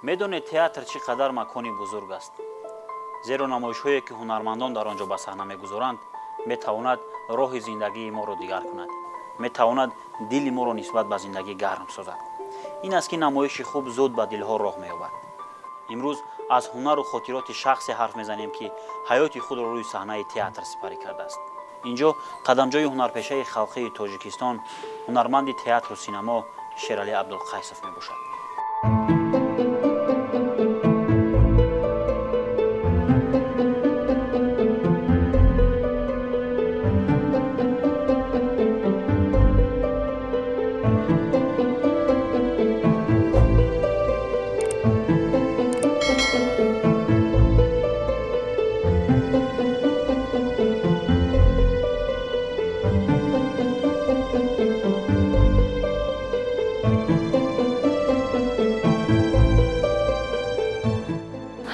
Медонед, театр чӣ қадар макони бузург аст, зеро намоишҳое, ки ҳунармандон дар он ҷо ба саҳна мегузоранд, метавонад роҳи зиндагии моро дигар кунад, метавонад дили моро нисбат ба зиндагӣ гарм созад. Ин аст, ки намоиши хуб зуд ба дилҳо роҳ меёбад. Имрӯз аз ҳунару хотироти шахсе ҳарф мезанем, ки ҳаёти худро рӯи саҳнаи театр сипарӣ кардааст. Инҷо қадамҷои ҳунарпешаи халқии Тоҷикистон, ҳунарманди театру синамо Шералӣ Абдулқайсов мебошад.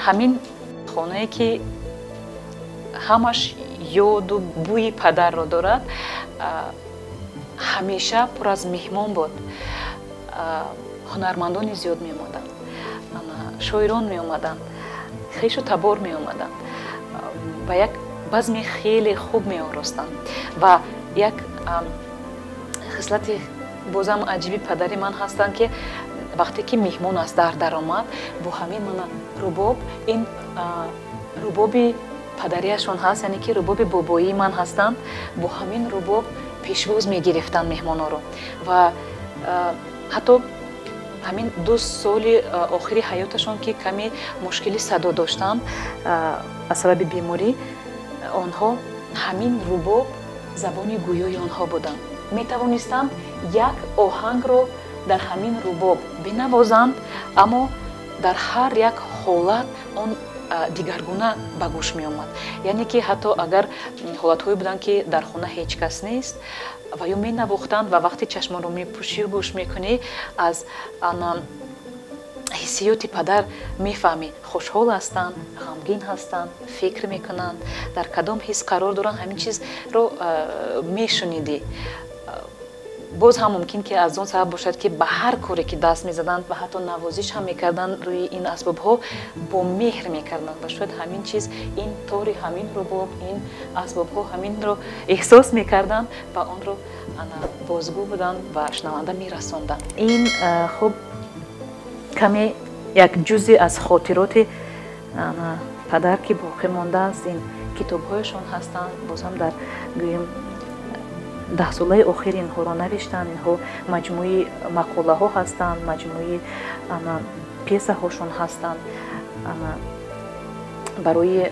Ҳамин хонае, ки ҳамаш ёду бӯи падарро дорад, ҳамеша пур аз меҳмон буд. Ҳунармандони зиёд меомаданд, шоирон меомаданд, хешу табор меомаданд ва як базми хеле хуб меоростанд. Ва як хислати бозам аҷиби падари ман ҳастанд, ки вақте ки меҳмон аз дар даромад, бо ҳамин мана рубоб, ин рубоби падарияшон ҳаст, яъне ки рубоби бобоии ман ҳастанд, бо ҳамин рубоб пешвоз мегирифтанд меҳмонҳоро. Ва ҳатто ҳамин 2 соли охири ҳаёташон, ки каме мушкили садо доштанд аз сабаби беморӣ, онҳо ҳамин рубоб забони гӯёи онҳо буданд. Метавонистанд як оҳангро дар ҳамин рубоб бинавозанд, аммо дар ҳар як ҳолат он дигаргуна ба гӯш меомад. Яъне ки ҳатто агар ҳолатҳое буданд, ки дар хона ҳеҷ кас нест ва ё менавохтанд, ва вақте чашмонро мепӯшию гӯш мекунӣ, аз ҳиссиёти падар мефаҳмӣ, хушҳол ҳастанд, ғамгин ҳастанд, фикр мекунанд, дар кадом ҳис қарор доранд, ҳамин чизро мешунидӣ. Боз ҳам мумкин, ки аз он сабаб бошад, ки ба ҳар коре ки даст мезаданд ва ҳатто навозиш ҳам мекарданд рӯи ин асбобҳо, бо меҳр мекарданд ва шояд ҳамин чиз, ин тори ҳамин рубоб, ин асбобҳо ҳаминро эҳсос мекарданд ва онро бозгӯ буданд ва шунаванда мерасонданд. Ин хуб каме як ҷузе аз хотироти падар, ки боқӣ мондааст, ин китобҳояшон ҳастанд. Боз ҳам дар гӯем 10 солаи охир инҳоро навиштанд. Инҳо маҷмӯи мақолаҳо ҳастанд, маҷмӯи пьесаҳошон ҳастанд. Барои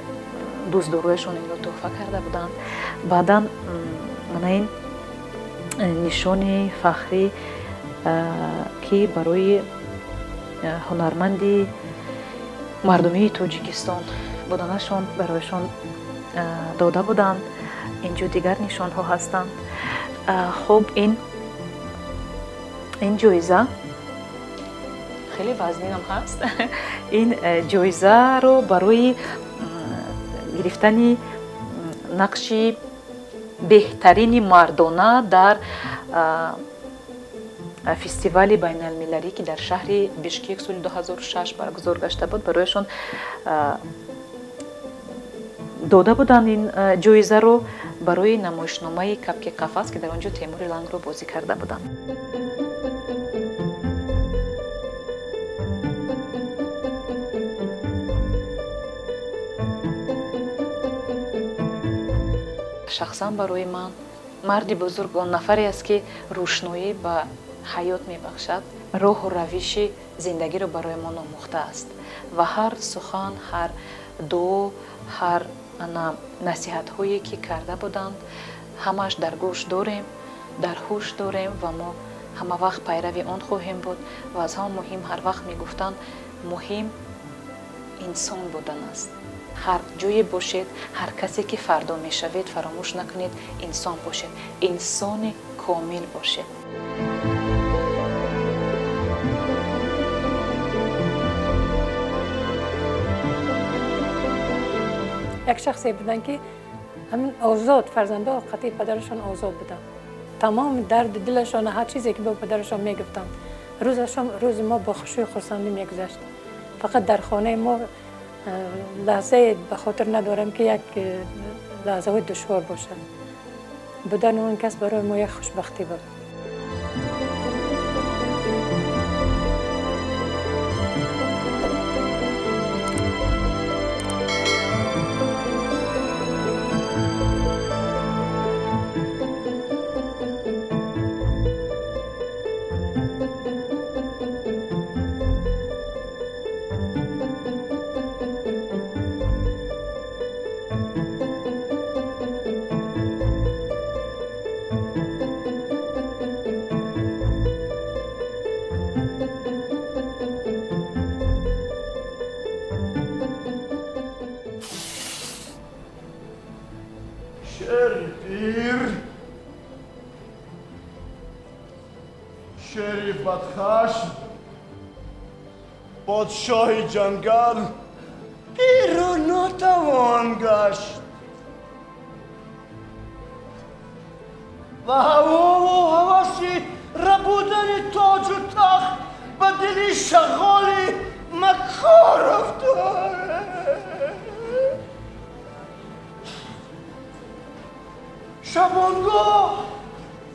дӯстдорояшон инро тӯҳфа карда буданд. Баъдан мана ин нишони фахрӣ, ки барои ҳунарманди мардумии Тоҷикистон буданашон барояшон дода буданд. Инҷо дигар нишонҳо ҳастанд. Хуб, ин ҷоиза хеле вазнинам ҳаст. Ин ҷоизаро барои гирифтани нақши беҳтарини мардона дар фестивали байналмилалӣ, ки дар шаҳри Бишкек соли 2006 баргузор гашта буд, барояшон дода буданд. Ин ҷоизаро барои намоишномаи «Капки қафас», ки дар он ҷо Темури Лангро бозӣ карда буданд. Шахсан барои ман марди бузург он нафаре аст, ки рӯшноӣ ба ҳаёт мебахшад, роҳу равиши зиндагиро барои мо омӯхтааст ва ҳар сухан, ҳар дуо, ҳар насиҳатҳое, ки карда буданд, ҳамааш дар гӯш дорем, дар ҳуш дорем ва мо ҳама вақт пайрави он хоҳем буд. Ва аз ҳама муҳим, ҳар вақт мегуфтанд: муҳим инсон будан аст. Ҳар ҷое бошед, ҳар касе ки фардо мешавед, фаромӯш накунед, инсон бошед, инсони комил бошед. Як шахсе буданд, ки ҳамин озод, фарзандо қатъи падарашон озод буданд. Тамоми дарди дилашон, ҳар чизе ки ба падарашон мегуфтанд, рӯзашон рӯзи мо бо хушию хурсандӣ мегузашт. Фақат дар хонаи мо лаҳзае ба хотир надорам, ки як лаҳзаҳои душвор бошад. Будани он кас барои мо як хушбахтӣ буд. Шери бадхашм, подшоҳи ҷангал пиру нотавон гашт ва ҳавову ҳаваси рабудани тоҷу тахт ба дили шағоли маккор афтод. Шабонгоҳ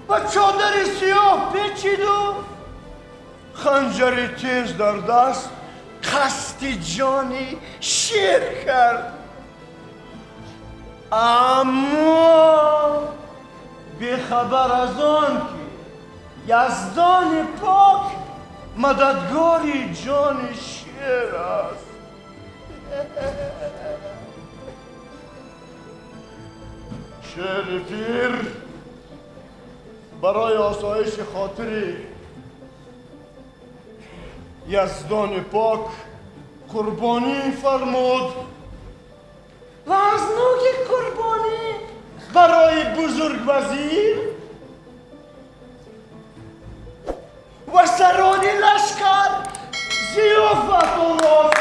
ба чодари сиёҳ печиду ханҷари тез дар даст қасди ҷони шер кард. Аммо бехабар аз он ки Яздони пок мададгори ҷони шер аст. Шери пир барои осоиши хотири Яздони пок қурбонӣ фармуд ва аз нӯги қурбонӣ барои бузургвазир ва сарони лашкар зиёфат овард.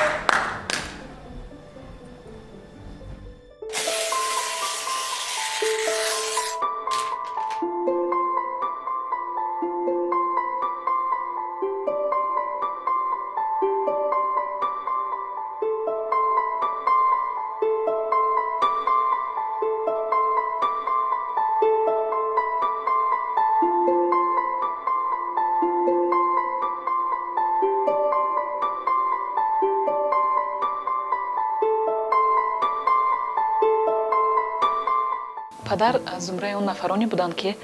Падар аз зумраи он нафароне буданд, ки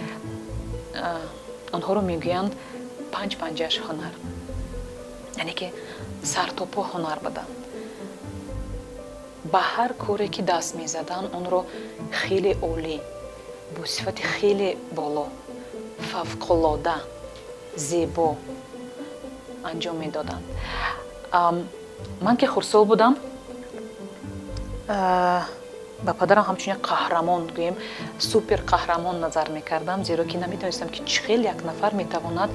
онҳоро мегӯянд панҷ панҷаш ҳунар, яъне ки сартопо ҳунар буданд. Ба ҳар коре ки даст мезаданд, онро хеле олӣ, бо сифати хеле боло, фавқулода, зебо анҷом медоданд. Ман ки хурдсол будам, ба падарам ҳамчун як қаҳрамон, гӯем супер қаҳрамон назар мекардам, зеро ки наметавонистам, ки чӣ хел як нафар метавонад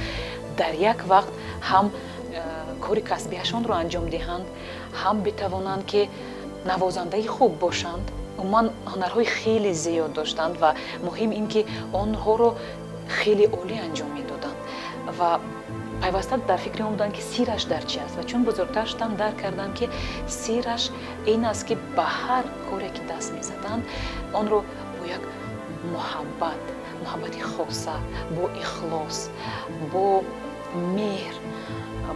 дар як вақт ҳам кори касбиашонро анҷом диҳанд, ҳам битавонанд, ки навозандаи хуб бошанд. Умуман ҳунарҳои хеле зиёд доштанд ва муҳим ин ки онҳоро хеле олӣ анҷом медоданд ва пайваста дар фикри он буданд, ки сираш дар чи аст. Ва чун бузургтар шудам, дарк кардам, ки сираш ин аст, ки ба ҳар коре ки даст мезаданд, онро бо як муҳаббат, муҳаббати хоса, бо ихлос, бо меҳр,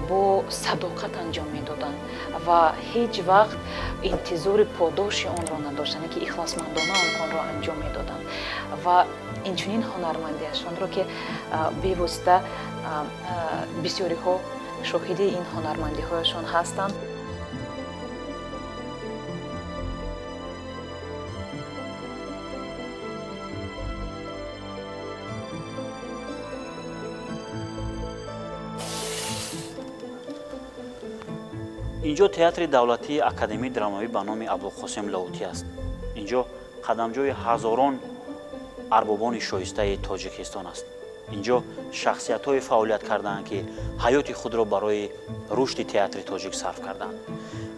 бо садоқат анҷом медоданд ва ҳеҷ вақт интизори подоши онро надоштанд, ки ихлосмандона онро анҷом медоданд. Ва инчунин ҳунармандиашонро, ки бевосита бисёриҳо шоҳиди ин ҳунармандиҳояшон ҳастанд. Инҷо театри давлатии академияи драмавӣ ба номи Абдулқосим Лоҳутӣ аст. Инҷо қадамҷои ҳазорон арбобони шоистаи Тоҷикистон аст. Инҷо шахсиятҳое фаъолият кардаанд, ки ҳаёти худро барои рушди театри тоҷик сарф карданд.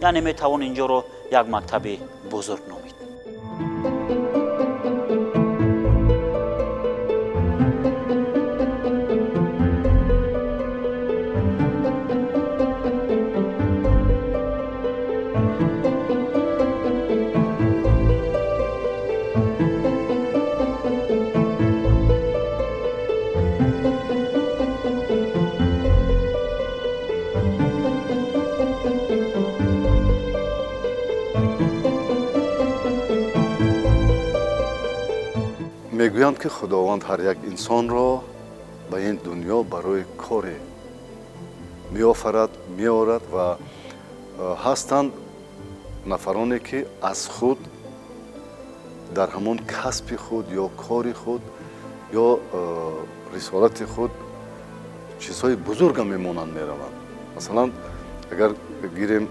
Яъне метавон инҷоро як мактаби бузург номид. Мегӯянд, ки Худованд ҳар як инсонро ба ин дунё барои коре меофарад, меорад ва ҳастанд нафароне, ки аз худ дар ҳамон касби худ ё кори худ ё рисолати худ чизҳои бузурга мемонанд, мераванд. Масалан, агар гирем,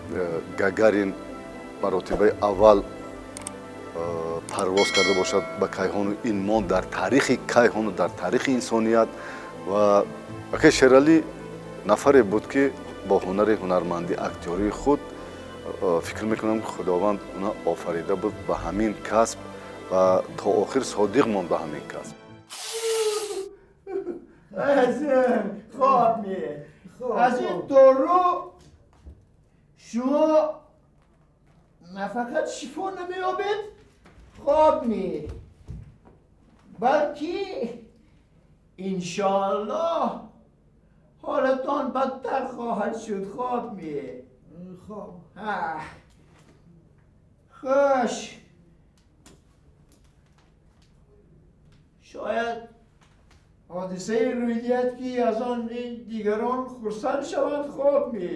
Гагарин маротибаи аввал парвоз карда бошад ба кайҳону, ин монд дар таърихи кайҳону дар таърихи инсоният. Ва акай Шералӣ нафаре буд, ки бо ҳунари ҳунармандӣ, актёрии худ, фикр мекунам, ки Худованд уна офарида буд ба ҳамин касб ва то охир содиқ монд ба ҳамин касб. Аз ин дору шумо на фақат шифо намеёбед, хоб не, балки иншоаллоҳ ҳолатон бадтар хоҳад шуд. Хоб не. Хуш, шояд ҳодисае рӯй диҳад, ки аз он дигарон хурсанд шаванд. Хоб не.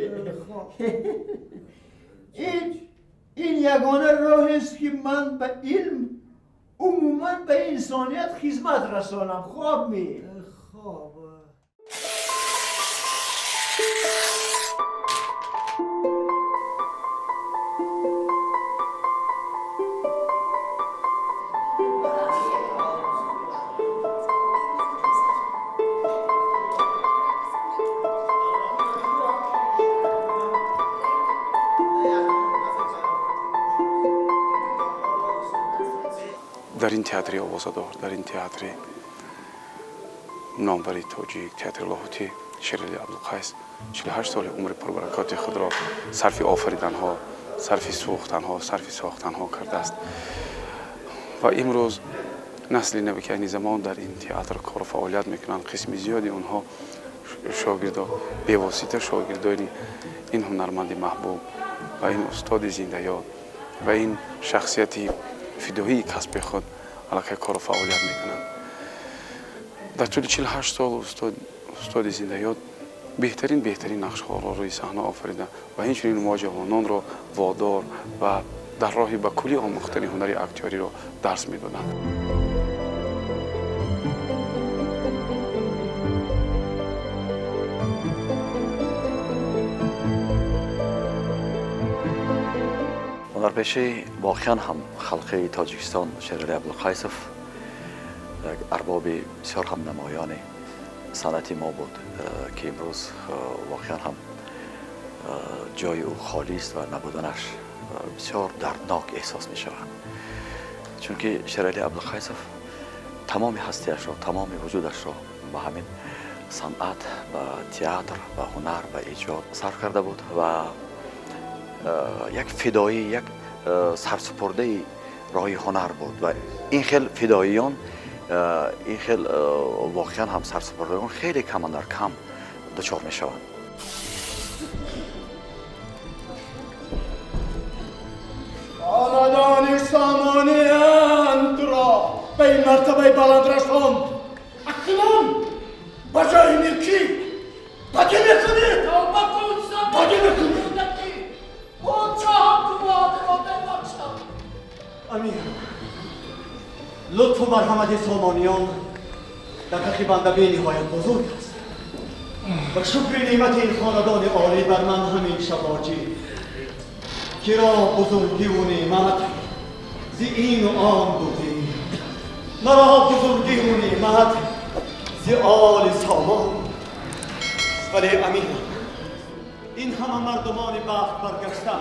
Ин ягона роҳест, ки ман ба илм, умуман ба инсоният хизмат расонам. Хоб не. Дар ин театри овозадор, дар ин театри номбари тоҷик, театри Лоҳутӣ, Шералӣ Абдулқайс 48 соли умри пурбаракоти худро сарфи офариданҳо, сарфи сӯхтанҳо, сарфи сохтанҳо кардааст. Ва имрӯз насли наве, ки айни замон дар ин театр кору фаъолият мекунанд, қисми зиёди онҳо шогирдо, бевосита шогирдони ин ҳунарманди маҳбуб ва ин устоди зиндаёд ва ин шахсияти фидоии касби худ аллакай кору фаъолият мекунанд. Дар тӯли 48 сол устоди зиндаёд беҳтарин нақшҳоро рӯи саҳна офарида ва инчунин мо ҷавононро водор ва дар роҳи ба куллӣ омӯхтани ҳунари актёриро дарс медоданд. Ҳунарпешаи воқеан ҳам халқи Тоҷикистон Шералӣ Абдулқайсов як арбоби бисёр ҳам намоёни санъати мо буд, ки имрӯз воқеан ҳам ҷои ӯ холист ва набуданаш бисёр дарднок эҳсос мешавад. Чунки Шералӣ Абдулқайсов тамоми ҳастиашро, тамоми вуҷудашро ба ҳамин санъат, ба театр, ба ҳунар, ба эҷод сарф карда буд ва як фидоӣ, як сарсупурдаи роҳи ҳунар буд. Ва ин хел фидоиён, ин хел воқеан ҳам сарсупурдагон хеле камандар кам дучор мешаванд. Хонадони Сомониёнро ба ин мартабаи баланд расонд. Акнун ба ҷои некӣ бадӣ мекунед, бадӣ мекунед. Амир, лутфу марҳамати Сомониён дар ҳаққи банда бениҳоят бузург аст ва шукри неъмати ин хонадони олӣ бар ман ҳамеша воҷиб, киро бузургиву неъмат зи ину он будӣ, маро бузургиву неъмат зи оли Сомон. Вале амир, ин ҳама мардумони бахт баргашта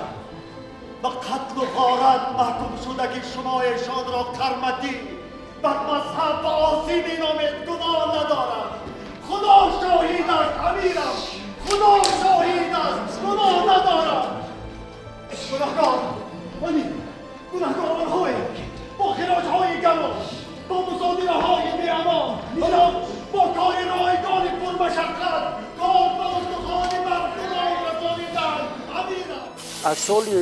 ба қатлу ғорат маҳкум шудаги шумоешонро карматӣ бар мазҳаб ва осӣ меномед, гуноҳ надоранд. Худо шоҳид аст, амирам, Худо шоҳид аст, гуноҳ надоранд. Гунаҳкор амир, гунаҳкор онҳоем, ки бо хироҷҳои гарон, бо мусодираҳои беамон, бо кори ройгони пурмашаққат кор ба устухони мардумон расониданд. Амирам, аз соли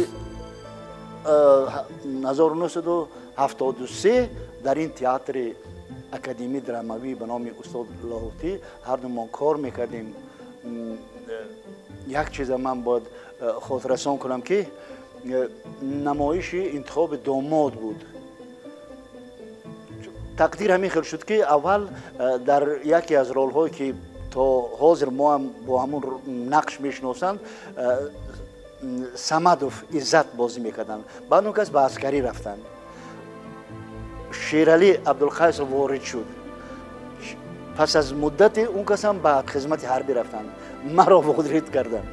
1973 дар ин театри Академияи драмавӣ ба номи устод Лоҳутӣ ҳар ду мо кор мекардем. Як чиза ман бояд хотиррасон кунам, ки намоиши интихоби домод буд. Тақдир ҳамин хел шуд, ки аввал дар яке аз ролҳое, ки то ҳозир мо ҳам бо ҳамун нақш мешиносанд, Самадов Иззат бозӣ мекарданд. Баъд он кас ба аскарӣ рафтанд, Шералӣ Абдулқайсов ворид шуд. Пас аз муддате он касам ба хизмати ҳарбӣ рафтанд, маро ворид карданд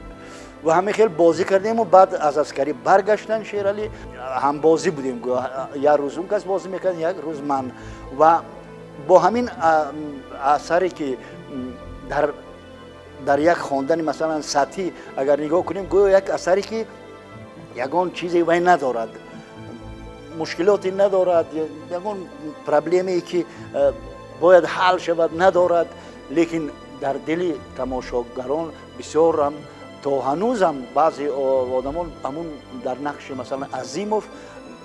ва ҳамин хел бозӣ кардему. Баъд аз аскарӣ баргаштан, Шералӣ ҳамбозӣ будем, як рӯз он кас бозӣ мекард, як рӯз ман. Ва бо ҳамин асаре, ки дар як хондани, масалан, сатҳӣ агар нигоҳ кунем, гӯё як асаре, ки ягон чизе вай надорад, мушкилоте надорад, ягон проблемае, ки бояд ҳал шавад, надорад, лекин дар дили тамошогарон бисёрам то ҳанӯзам баъзе одамон ҳамун дар нақши, масалан, Азимов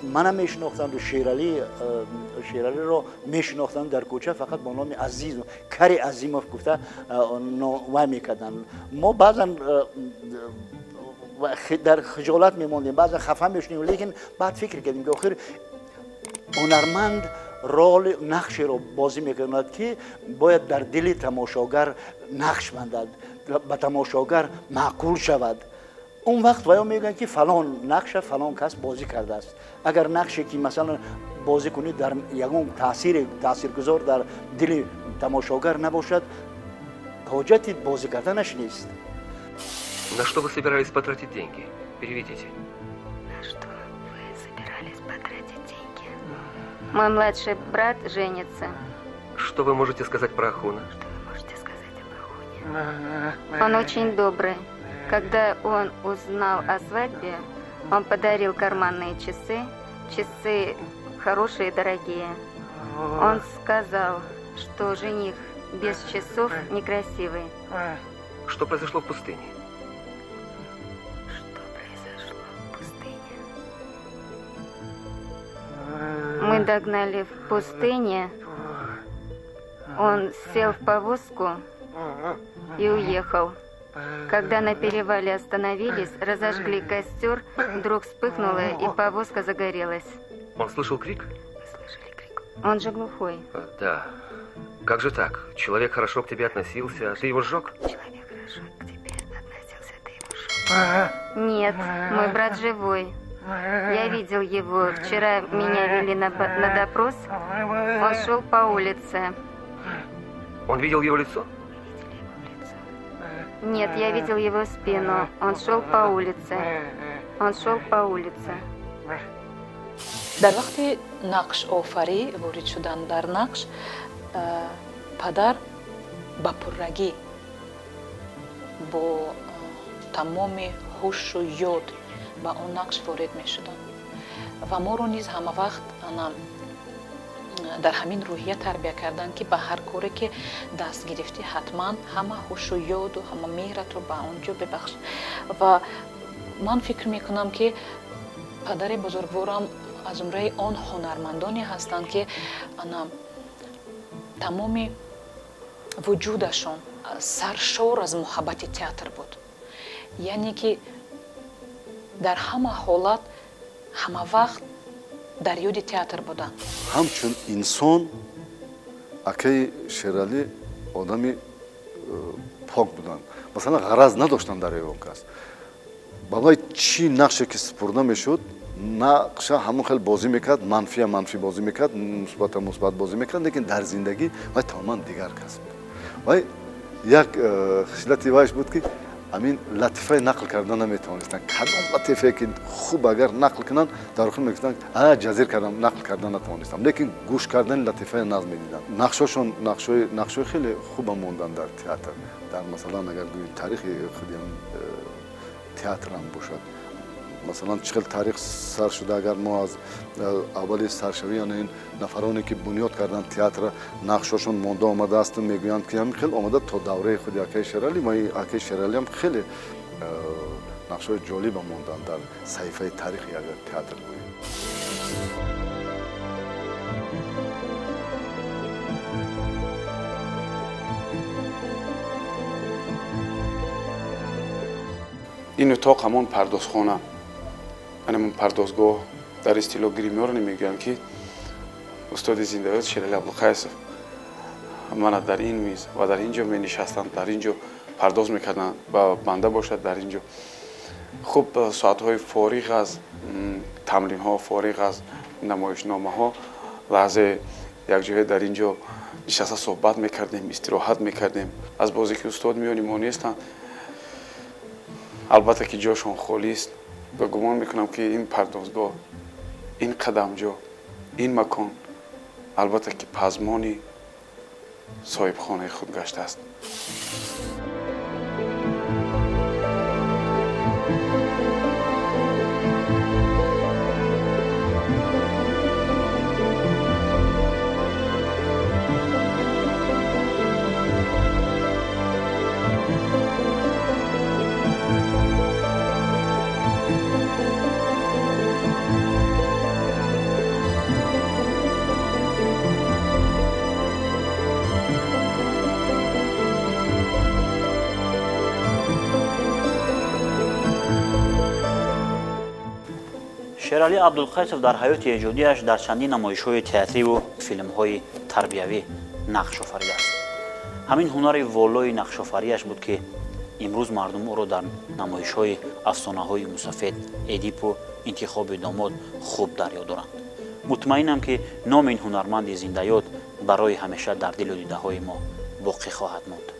мана мешинохтанду Шералиро мешинохтанд дар кӯча, фақат бо номи Азиз, кари Азимов гуфта вай мекарданд. Мо баъзан дар хиҷолат мемондем, баъзан хафа мешудем, лекин баъд фикр кардем, ки охир ҳунарманд роли нақшеро бозӣ мекунад, ки бояд дар дили тамошогар нақш бандад, ба тамошогар маъқул шавад. Он вақт ваё мегӯянд, ки фалон нақша фалон кас бозӣ кардааст. Агар нақше, ки, масалан, бозӣ кунед, дар ягон таъсири таъсиргузор дар дили тамошогар набошад, ҳоҷати бозӣ карданаш нест. На что вы собирались потратить деньги? Переведите. На что вы собирались потратить деньги? Мой младший брат женится. Что вы можете сказать про Ахуна? Что вы можете сказать об Ахуне? Он очень добрый. Когда он узнал о свадьбе, он подарил карманные часы, часы хорошие и дорогие. Он сказал, что жених без часов некрасивый. Что произошло в пустыне? Что произошло в пустыне? Мы догнали в пустыне. Он сел в повозку и уехал. Когда на перевале остановились, разожгли костер, вдруг вспыхнуло, и повозка загорелась. Он слышал крик? Вы слышали крик? Он же глухой. Да. Как же так? Человек хорошо к тебе относился, а ты его сжег? Человек хорошо к тебе относился, ты его сжег. Нет, мой брат живой. Я видел его. Вчера меня вели на допрос. Он шел по улице. Он видел его лицо? Нет, я видел его спину. Он шел по улице. Он шел по улице. Дар вақти нақшофарӣ, ворид шудан дар нақш, падар ба пуррагӣ бо тамоми ҳушу ёд ба он нақш ворид мешуданд ва моро низ ҳама вақт ана дар ҳамин рӯҳия тарбия карданд, ки ба ҳар коре, ки даст гирифтӣ, ҳатман ҳама ҳушу ёду ҳама меҳратро ба он ҷо бибахш. Ва ман фикр мекунам, ки падари бузургворам аз зумраи он ҳунармандоне ҳастанд, ки ана тамоми вуҷудашон саршор аз муҳаббати театр буд, яъне ки дар ҳама ҳолат, ҳама вақт дар ёди театр буданд. Ҳамчун инсон акаи Шералӣ одами пок буданд. Масалан, ғараз надоштанд дар ягон кас. Ба вай чӣ нақше ки супурда мешуд, нақша ҳамон хел бозӣ мекард, манфия манфӣ бозӣ мекард, мусбата мусбат бозӣ мекард, лекин дар зиндагӣ вай тамоман дигар кас буд. Вай як хислати вайш буд, ки ҳамин латифаи нақл карда наметавонистанд. Кадом латифае ки хуб агар нақл кунанд, дар охир мегуфтанд: «А, ҷазир кардам, нақл карда натавонистам». Лекин гӯш кардани латифаи нағз медиданд. Нақшҳошон нақшҳои хеле хуба монданд дар театр. Дар, масалан, агар гӯем, таърихи худи театрам бошад, масалан, чӣ хел таърих сар шуда, агар мо аз аввали саршавӣ, яъне ин нафароне, ки бунёд карданд театра, нақшҳошон монда омадаасту мегӯянд, ки ҳамин хел омада то давраи худи акаи Шералӣ. Ма акаи Шералиам хеле нақшҳои ҷолиба монданд дар саҳифаи таърихи агар театр гӯем. Ин утоқ ҳамон пардозхона, ҳамон пардозгоҳ, дар истилоҳ гримёрни мегӯянд, ки устоди зиндаёд Шерали Абдулқайсов мана дар ин миз ва дар ин ҷо менишастанд, дар ин ҷо пардоз мекарданд ва банда бошад дар ин ҷо. Хуб, соатҳои фориғ аз тамринҳо, фориғ аз намоишномаҳо, лаҳзае якҷоя дар ин ҷо нишаста суҳбат мекардем, истироҳат мекардем. Аз бозе ки устод миёни мо нестанд, албатта ки ҷошон холист ва гумон мекунам, ки ин пардозгоҳ, ин қадамҷо, ин макон албатта ки пазмони соҳибхонаи худ гаштааст. Шерали Абдулқайсов дар ҳаёти эҷодиаш дар чандин намоишҳои театриву филмҳои тарбиявӣ нақш офаридааст. Ҳамин ҳунари волои нақшофариаш буд, ки имрӯз мардум ӯро дар намоишҳои афсонаҳои мусафед, Эдипу интихоби домод хуб дар ёд доранд. Мутмаинам, ки номи ин ҳунарманди зиндаёд барои ҳамеша дар дилу дидаҳои мо боқӣ хоҳад монд.